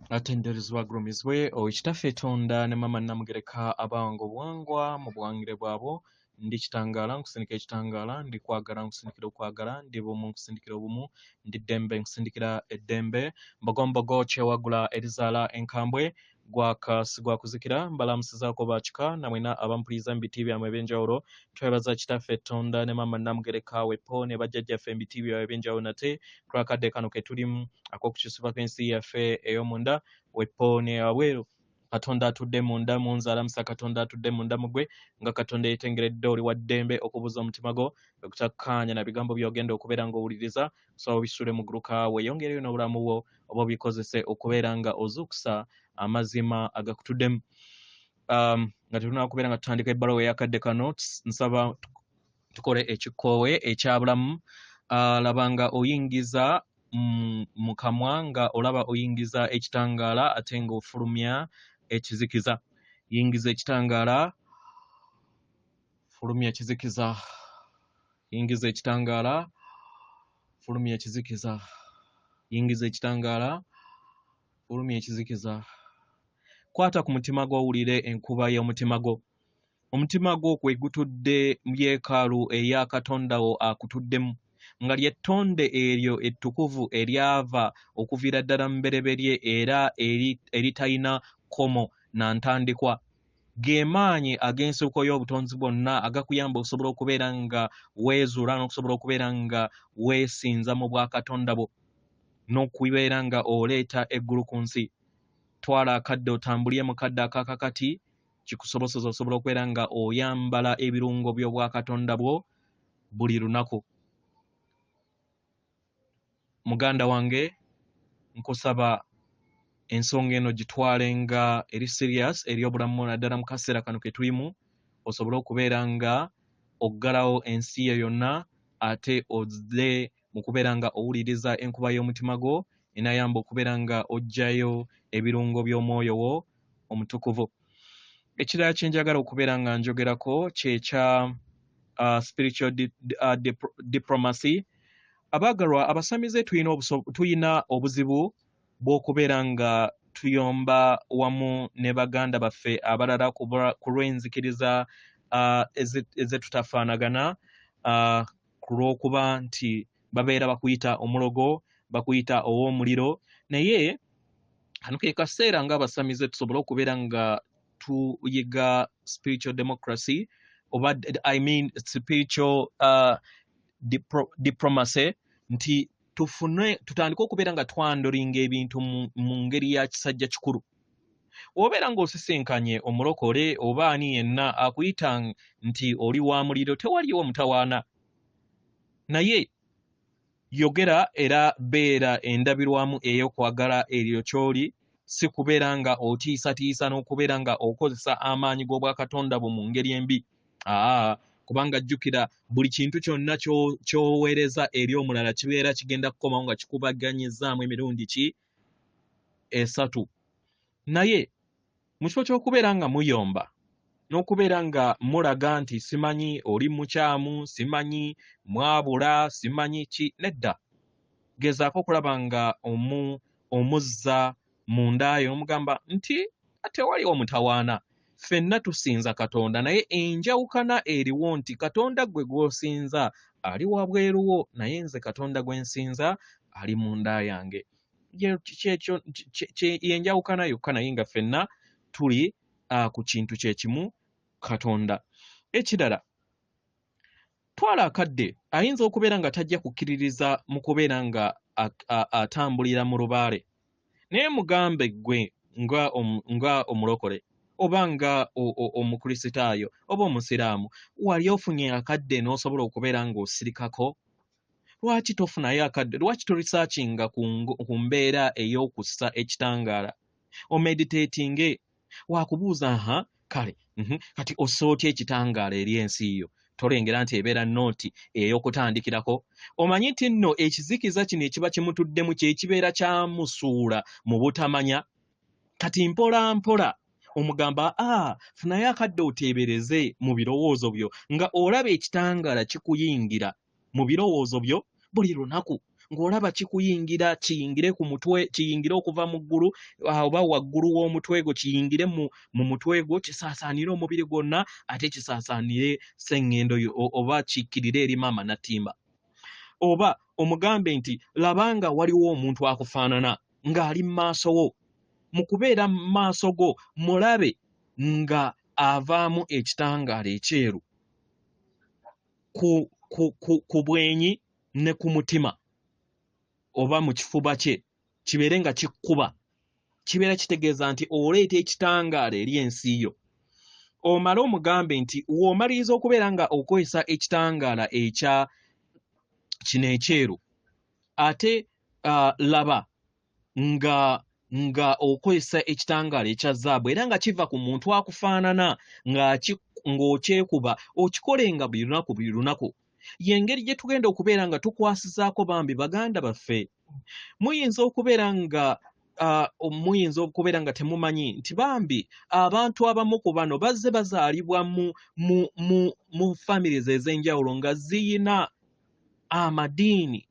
Atenderezebwa agulumizibwe oyo Kitaffe Tonda ne Maama Nnamugereka abawanga obuwangwa mu buwangire bwabwo. Ndi kitangaala nkusindikira ekitangaala, ndi kwagala nkusindikira okwagala, ndi bumu nkusindikira obumu, ndi ddembe nkusindikira eddembe. Mbogombogo kyewagula erizaala enkambwe, gwaka sigwakuzikira. Mbalamusizaako bakika namwena abampuliriza mu biti byammwe eby'enjawulo. Twebaza Kitaffe Tonda ne Maama Nnamugereka wepo ne bajjajjaffe mu biti byabwe eby'enjawulo nate kulwakadde kano ke tulimu ak'okukyusibwa kw'ensi yaffe ey'omunda wepo ne wabweru. Katonda atudde munda mu nze alamusa Katonda atudde munda mu gwe nga Katonda yeetengeredde oli wa ddembe okubuuza omutima gwo okutakkaanya na bigambo by'ogenda okubeera ng'owuliriza osobola obisule mu guluka weeyongereyo n'obulamu bwo oba obikozese okubeera nga ozuukusa amazima agakutuddemu. Nga tetunaba kubeera nga tutandika ebbaluwa ey'akadde kano, nsaba tukole ekikoowe ekya bulamu. Laba nga oyingiza mu kamwa nga olaba oyingiza ekitangaala ate ng'ofulumya ekizikiza. Yingiza ekitangaala, fulumya ekizikiza. Yingiza ekitangaala, fulumya ekizikiza. Yingiza ekitangaala, fulumya ekizikiza. Kwata ku mutima gwo owulire enkuba y'omutima gwo. Omutima gwo kwe gutudde mu yeekaalu eya Katonda wo akutuddemu, nga ly'ettonde eryo ettukuvu eryava okuviira ddala mu mbereberye era eritalina kkomo na ntandikwa. Ge maanyi ag'ensibuko y'obutonzi bwonna agakuyamba okusobola okubeera nga weezuula n'okusobola okubeera nga weesinza mu bwakatonda bwo n'okubeera nga oleeta eggulu ku nsi. Twala akadde otambulye mu kadde ak'akakati kikusoboseza osobola okubeera nga oyambala ebirungo by'obwakatonda bwo buli lunaku. Muganda wange, nkusaba ensonga eno gitwale nga eri serious eri obulamu naddala mu kaseera kano ke tulimu, osobole okubeera nga oggalawo ensi yo yonna ate ozze mu kubeera nga owuliriza enkuba y'omutima gwo enayamba okubeera nga oggyayo ebirungo by'omwoyo wo omutukuvu. Ekirala kye njagala okubeera nga njogerako kyekya spiritual diplomacy. Abaagalwa abasamize tulina obuzibu bw'okubeera nga tuyomba wamu ne baganda baffe abalala ku lw'enzikiriza ezetutafaanagana, ku lw'okuba nti babeera bakuyita omulogo, bakuyita ow'omuliro. Naye kano ke kaseera ng'abasamize tusobole okubeera nga tuyiga spiritual democracy oba I mean spiritual diplomacy, nti tufune tutandike okubeera nga twandolinga ebintu mu ngeri ya kisajja kikulu. Obeera ng'osisinkanye omulokole oba ani yenna akuyita nti oli wa muliro, tewaliwo mutawaana, naye yogera era beera endabirwamu ey'okwagala eryo ky'oli, si kubeera nga otiisatiisa n'okubeera nga okozesa amaanyi g'obwakatonda bwo mu ngeri embi. Kubanga jjukira buli kintu kyonna ky'oweereza eri omulala kibeera kigenda kukomawo nga kikubaganyizaamu emirundi ki esatu. Naye mu kifo ky'okubeera nga muyomba n'okubeera nga mulaga nti simanyi oli mukyamu, simanyi mwabula, simanyi ki, nedda, gezaako okulaba nga omuzza munda yo n'omugamba nti tewaliwo mutawaana, ffenna tusinza Katonda, naye enjawukana eriwo nti Katonda gwe gw'osinza ali wabweru wo, naye nze Katonda gwe nsinza ali munda yange. Yenjawukana yokka, naye nga ffenna tuli ku kintu kye kimu, Katonda. Ekirala, twala akadde, ayinza okubeera nga tajja kukkiririza mu kubeera nga atambulira mu lubaale, naye mugambe ggwe nga omulokole oba nga omukristaayo oba omusiraamu, wali ofunye akadde n'osobola okubeera ng'osirikako? Lwaki tofunayo akadde? Lwaki toresearchinga ku mbeera ey'okussa ekitangaala? Omeditatinge, wakubuuza ha kale kati ossa otya ekitangaala eri ensi yo? Tolengera nti ebeera nooti ey'okutandikirako. Omanyi nti nno ekizikiza kino ekiba kimutuddemu kye kibeera kyamusuula mu butamanya. Kati mpola mpola omugamba, funayo akadde oteebereze mu birowoozo byo nga olaba ekitangaala kikuyingira mu birowoozo byo buli lunaku. ng'olaba kikuyingira, kiyingire ku mutwe, kiyingire okuva mu ggulu oba waggulu w'omutwe gwo, kiyingire mu mutwe gwo, kisaasaanire omubiri gwonna, ate kisaasaanire sseŋŋendo yo oba kikkirire eri maama Nattimba. Oba omugambe nti laba nga waliwo omuntu akufaanana ng'ali mu maaso wo, mu kubeera mu maaso go mulabe nga avaamu ekitangaala ekyeru ku bwenyi ne ku mutima oba mu kifuba kye, kibeere nga kikkuba. Kibeera kitegeeza nti oleeta ekitangaala eri ensi yo. Omale omugambe nti w'omaliriza okubeera nga okozesa ekitangaala ekya kino ekyeru, ate laba nga okozesa ekitangaala ekya zaabu era nga kiva ku muntu akufaanana, ng'okyekuba, okikolenga buli lunaku buli lunaku. Y'engeri gye tugenda okubeera nga tukwasizaako bambi baganda baffe. Muyinza okubeera nga temumanyi nti bambi abantu abamu ku bano bazze bazaalibwa mu families ez'enjawulo nga ziyina amadiini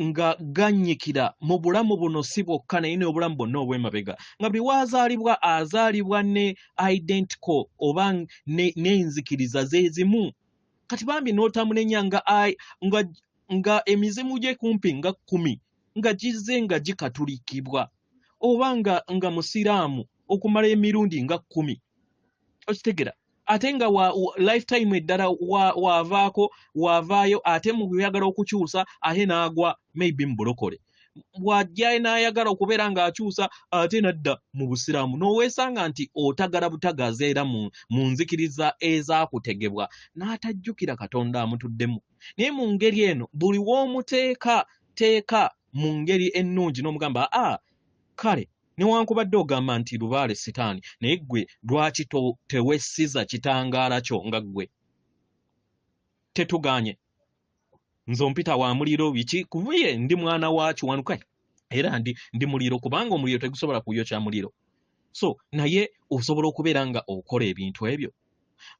nga gannyikira mu bulamu buno si bwokka naye n'obulamu bwonna obw'emabega, nga buli w'azaalibwa azaalibwa ne identical oba n'enzikiriza ze zimu. Kati bambi n'otamunenya nga emizimu gye kumpi nga 10 nga gizze nga gikatulikibwa, oba nga musiraamu okumala emirundi nga 10. Okitegera? Ate nga lifetime eddala wavaako wavaayo, ate mu kuyagala okukyusa ate n'agwa maybe mu bulokole, bw'ajja n'ayagala okubeera ng'akyusa ate n'adda mu busiraamu, n'oweesanga nti otagala butagaza era mu nzikiriza ezaakutegebwa, n'atajjukira Katonda amutuddemu. Naye mu ngeri eno buli w'omuteeka teeka mu ngeri ennungi n'omugamba, kale newankubadde ogamba nti lubaale sitaani, naye ggwe lwaki tewessiza kitangaala kyo nga ggwe? Tetuganye, nze ompita wa muliro biki, kubuye ndi mwana wa Kiwanuka era ndi muliro, kubanga omuliro tegusobola kuyokya muliro. So naye osobola okubeera nga okola ebintu ebyo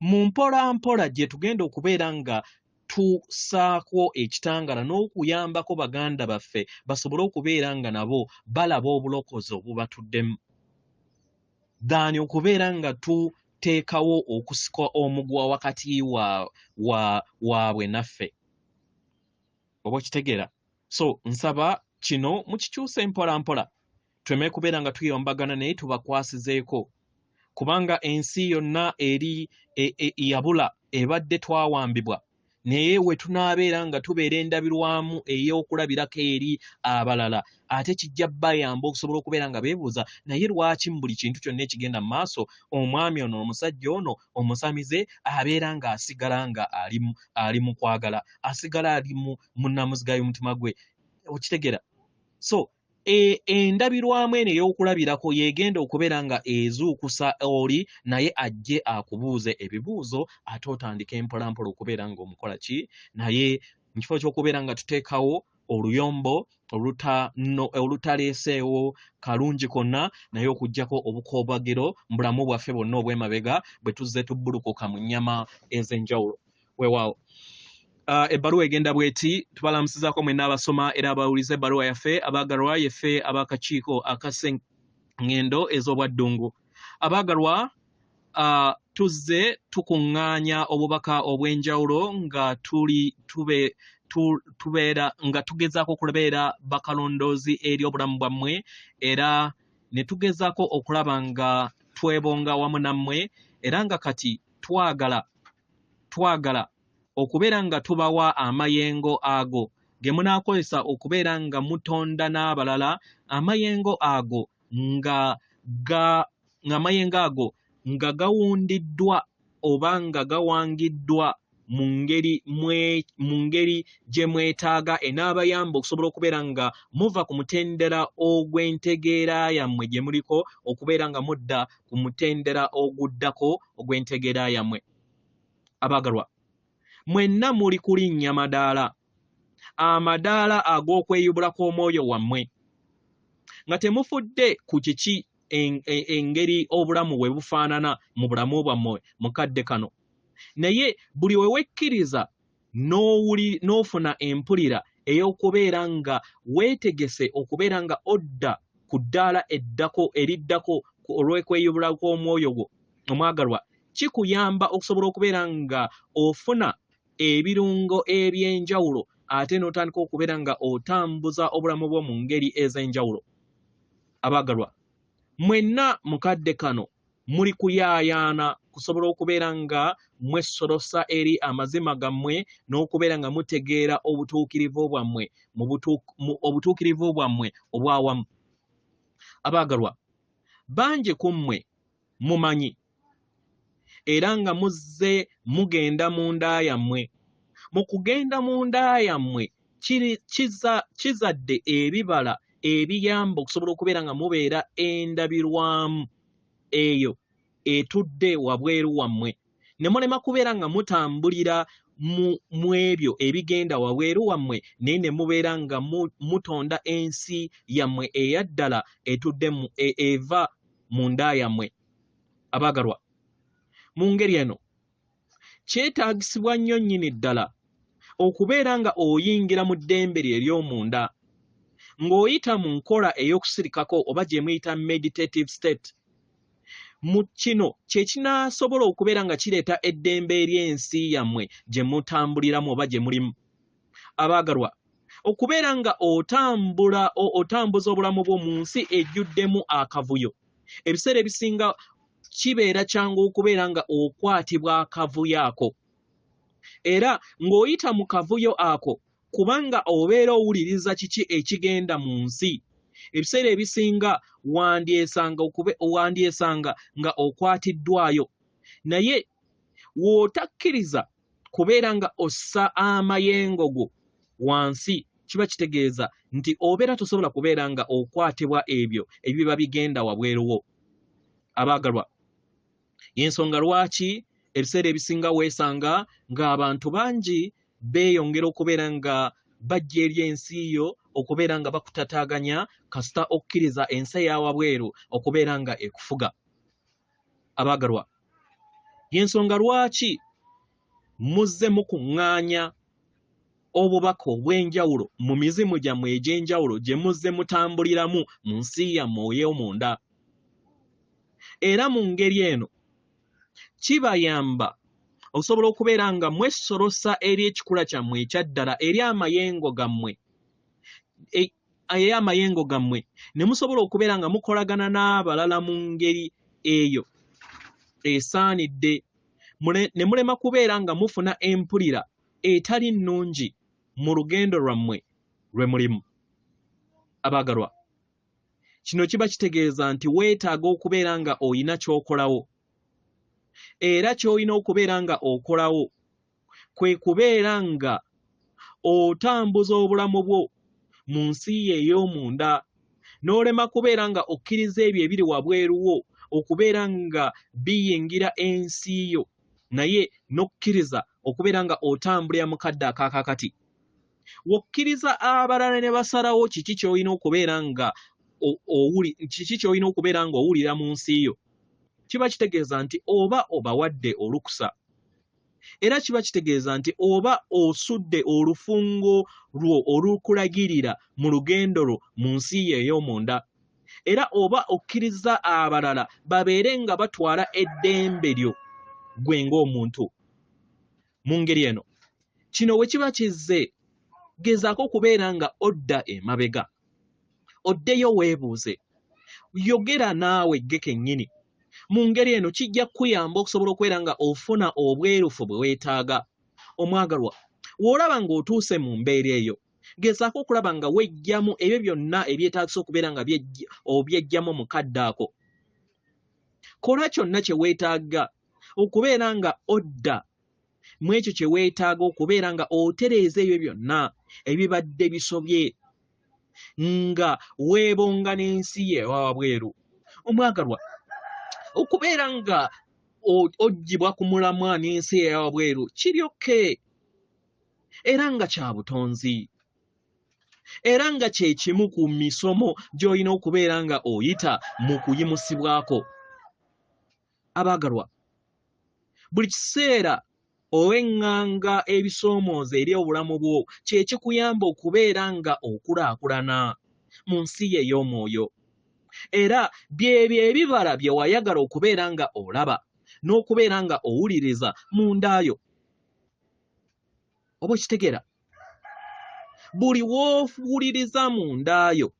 mu mpola mpola gye tugenda okubeera nga tusaako ekitangala n'okuyambako baganda baffe basobole okubeera nga nabo balaba obulokozi obubatuddemu, than okubeera nga tuteekawo okusika omuguwa wakati waabwe naffe. Oba okitegeera? So nsaba kino mukikyuse mpola mpola, tuleme kubeera nga tuyombagana naye tubakwasizeeko, kubanga ensi yonna eri yabula, ebadde twawambibwa, naye we tunaabeera nga tubeera endabirwamu ey'okulabirako eri abalala, ate kijja bayamba okusobola okubeera nga beebuuza, naye lwaki mu buli kintu kyonna ekigenda mu maaso omwami ono, omusajja ono omusamize abeera ng'asigala nga ali mu kwagala, asigala ali mu nnamuziga y'omutima gwe. Okitegeera? So endabirwamu eno ey'okulabirako y'egenda okubeera nga ezuukusa oli, naye ajje akubuuze ebibuuzo, ate otandike mpolampola okubeera ng'omukola ki. Naye mu kifo ky'okubeera nga tuteekawo oluyombo olutaleeseewo kalungi konna, naye okuggyako obukoobagiro mu bulamu bwaffe bwonna obw'emabega bwe tuzze tubbulukuka mu nnyama ez'enjawulo. Weewaawo. Ebbaluwa egenda bw'eti: tubalamusizaako mwenna abasoma era abawuliza ebbaluwa yaffe, abaagalwa yeffe ab'akakiiko ak'essengendo ez'obwaddungu. Abaagalwa, tuzze tukuŋŋaanya obubaka obw'enjawulo nga tubeera nga tugezaako okubeera bakalondoozi eri obulamu bwammwe, era ne tugezaako okulaba nga twebonga wamu nammwe, era nga kati twagala okubeera nga tubawa amayengo ago ge munaakozesa okubeera nga mutonda n'abalala, amayengo ago nga gawundiddwa oba nga gawangiddwa mu ngeri gye mwetaaga enaabayamba okusobola okubeera nga muva ku mutendera ogw'entegeera yammwe gye muliko okubeera nga mudda ku mutendera oguddako ogw'entegeera yammwe. Abaagalwa, mwenna muli kulinnya madaala, amadaala ag'okweyubula kw'omwoyo wammwe, nga temufudde ku kiki engeri obulamu bwe bufaanana mu bulamu bwammwe mu kadde kano. Naye buli we wekkiriza N'ofuna empulira ey'okubeera nga weetegese okubeera nga odda ku ddaala eddako eriddako olw'okweyubula kw'omwoyo gwo, omwagalwa, kikuyamba okusobola okubeera nga ofuna ebirungo eby'enjawulo ate n'otandika okubeera nga otambuza obulamu bwo mu ngeri ez'enjawulo. Abaagalwa, mwenna mukadde kano muli kuyaayaana kusobola okubeera nga mwesolosa eri amazima gammwe n'okubeera nga mutegeera obutuukirivu bwammwe mu obutuukirivu bwammwe obw'awamu. Abaagalwa, bangi ku mmwe mumanyi era nga muzze mugenda munda yammwe. Mu kugenda munda yammwe kizadde ebibala ebiyamba okusobola okubeera nga mubeera endabirwamu eyo etudde wabweru wammwe, ne mulema kubeera nga mutambulira mu ebyo ebigenda wabweru wammwe, naye ne mubeera nga mutonda ensi yammwe eyaddala etudde eva munda yammwe. Abaagalwa, mu ngeri eno kyetaagisibwa nnyo nnyini ddala okubeera nga oyingira mu ddembe lye ery'omunda ng'oyita mu nkola ey'okusirikako oba gye muyita meditative state. Mu kino kye kinaasobola okubeera nga kireeta eddembe ery'ensi yammwe gye mutambuliramu oba gye mulimu. Abaagalwa, okubeera nga otambula otambuza obulamu bwo mu nsi ejjuddemu akavuyo, ebiseera ebisinga kibeera kyangu okubeera nga okwatibwa akavuyo ako, era ng'oyita mu kavuyo ako kubanga obeera owuliriza kiki ekigenda mu nsi, ebiseera ebisinga wandyesanga nga okwatiddwayo. Naye w'otakkiriza kubeera nga ossa amayengo go wansi, kiba kitegeeza nti obeera tosobola kubeera nga okwatibwa ebyo ebiba bigenda wabweru wo. Abaagalwa, y'ensonga lwaki ebiseera ebisinga weesanga ng'abantu bangi beeyongera okubeera nga bajja eri ensi yo okubeera nga bakutataaganya kasita okkiriza ensi eya wabweru okubeera nga ekufuga. Abaagalwa, y'ensonga lwaki muzze mukuŋŋaanya obubaka obw'enjawulo mu mizimu gyammwe egy'enjawulo gye muzze mutambuliramu mu nsi yammwe ey'omunda. Era mu ngeri eno kibayamba okusobola okubeera nga mwesolosa eri ekikula kyammwe ekya ddala, eri amayengo gammwe, eri amayengo gammwe, ne musobola okubeera nga mukolagana n'abalala mu ngeri eyo esaanidde, ne mulema kubeera nga mufuna empulira etali nnungi mu lugendo lwammwe lwe mulimu. Abaagalwa, kino kiba kitegeeza nti weetaaga okubeera nga oyina ky'okolawo, era ky'olina okubeera nga okolawo kwe kubeera nga otambuza obulamu bwo mu nsi yo ey'omunda, n'olema kubeera nga okkiriza ebyo ebiri wabweru wo okubeera nga biyingira ensi yo, naye n'okkiriza okubeera nga otambulira mu kadde akaakakati. W'okkiriza abalala ne basalawo kiki ky'olina okubeera nga kiki ky'olina okubeera ng'owulira mu nsi yo, kiba kitegeeza nti oba obawadde olukusa, era kiba kitegeeza nti oba osudde olufungo lwo olukulagirira mu lugendo lwo mu nsi yo ey'omunda, era oba okkiriza abalala babeere nga batwala eddembe lyo ggwe ng'omuntu. Mu ngeri eno, kino we kiba kizze, gezaako okubeera nga odda emabega, oddeyo weebuuze, yogera naawe gge kennyini. Mu ngeri eno kijja kukuyamba okusobola okubeera nga ofuna obwerufu bwe weetaaga. Omwagalwa, w'olaba ng'otuuse mu mbeera eyo, gezaako okulaba nga weggyamu ebyo byonna ebyetaagisa okubeera nga obyeggyamu mu kadde ako. Kola kyonna kye weetaaga okubeera nga odda mu ekyo kye weetaaga okubeera nga otereeza ebyo byonna ebibadde bisobye nga weebonga n'ensi ye ewabweru. Omwagalwa, okubeera nga oggyibwa ku mulamwa n'ensi eyawabweru kiryoke era nga kya butonzi, era nga kye kimu ku misomo gy'olina okubeera nga oyita mu kuyimusibwako. Abaagalwa, buli kiseera Oweŋŋanga ebisoomooza eri obulamu bwo kye kikuyamba okubeera nga okulaakulana mu nsi yo ey'omwoyo. Era byebyo ebibala bye wayagala okubeera nga olaba n'okubeera nga owuliriza munda yo. Oba okitegeera? Buli w'owuliriza munda yo,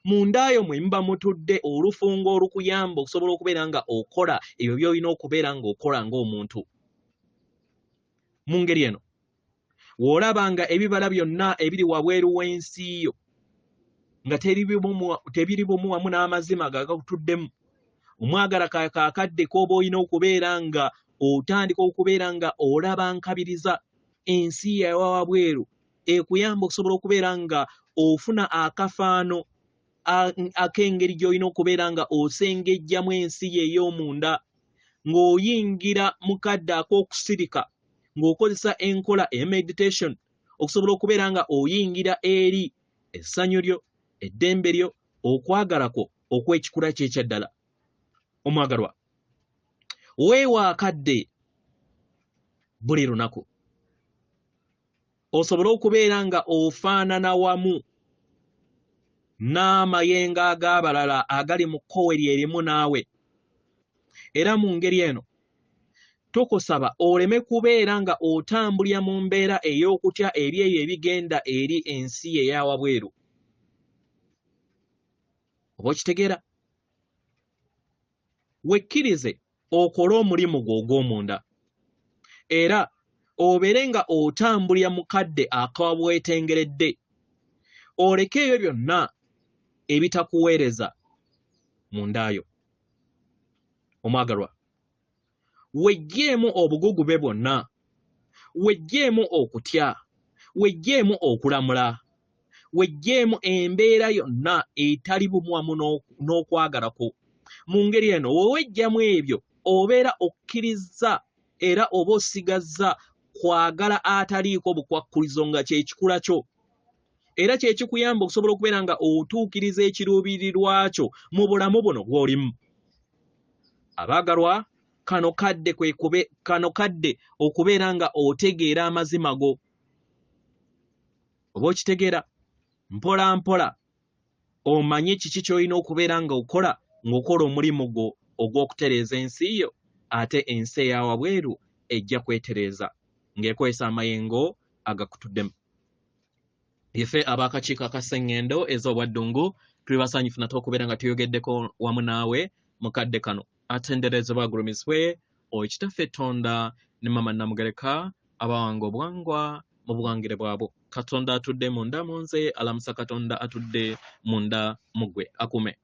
munda yo mwe muba mutudde olufungo olukuyamba okusobola okubeera nga okola ebyo by'olina okubeera ng'okola ng'omuntu. Mu ngeri eno, w'olaba nga ebibala byonna ebiri wabweru w'ensi yo nga tebiri bumu wamu n'amazima gagakutuddemu, omwagala kaakadde k'oba olina okubeera nga otandika okubeera nga olaba nkabiriza ensi yawa wabweru ekuyamba okusobola okubeera nga ofuna akafaano ak'engeri gy'olina okubeera nga osengejjamu ensi yo ey'omunda ng'oyingira mu kadde ak'okusirika ng'okozesa enkola eya meditation okusobola okubeera nga oyingira eri essanyu lyo, eddembe lyo, okwagala kwo okw'ekikula kye ekyaddala. Omwagalwa, weewa akadde buli lunaku osobole okubeera nga ofaanana wamu n'amayengo ag'abalala agali mu kkowe lye limu naawe. Era mu ngeri eno tukusaba oleme kubeera nga otambulira mu mbeera ey'okutya eri ebyo ebigenda eri ensi eya wabweru. Oba okitegeera? Wekkirize okole omulimu gwo ogw'omunda era obeere nga otambulira mu kadde akabwetengeredde, oleke ebyo byonna ebitakuweereza munda yo. Omwagalwa, weggyeemu obugugube bwonna, weggyeemu okutya, weggyeemu okulamula, weggyeemu embeera yonna etali bumu wamu n'okwagala kwo. Mu ngeri eno we weggyamu ebyo obeera okkirizza era oba osigazza kwagala ataliiko bukwakkulizo nga kye kikula kyo, era kye kikuyamba okusobola okubeera nga otuukiriza ekiruubirirwa kyo mu bulamu buno bw'olimu. Abaagalwa, kano kadde kwe kube, kano kadde okubeera nga otegeera amazima go. Oba okitegeera mpola mpola omanye kiki ky'olina okubeera nga okola ng'okola omulimu gwo ogw'okutereeza ensi yo, ate ensi eya wabweru ejja kwetereeza ng'ekozesa amayengo agakutuddemu. Ife ab'akakiiko aka Ssengendo ez'Obwaddungu tuli basanyufu nate okubeera nga tuyogeddeko wamu naawe mu kadde kano. Atenderezebwa agulumizibwe oyo Kitaffe Tonda ne Maama Namugereka abawanga obuwangwa mu buwangire bwabwo. Katonda atudde munda mu nze alamusa Katonda atudde munda mu ggwe. Akume.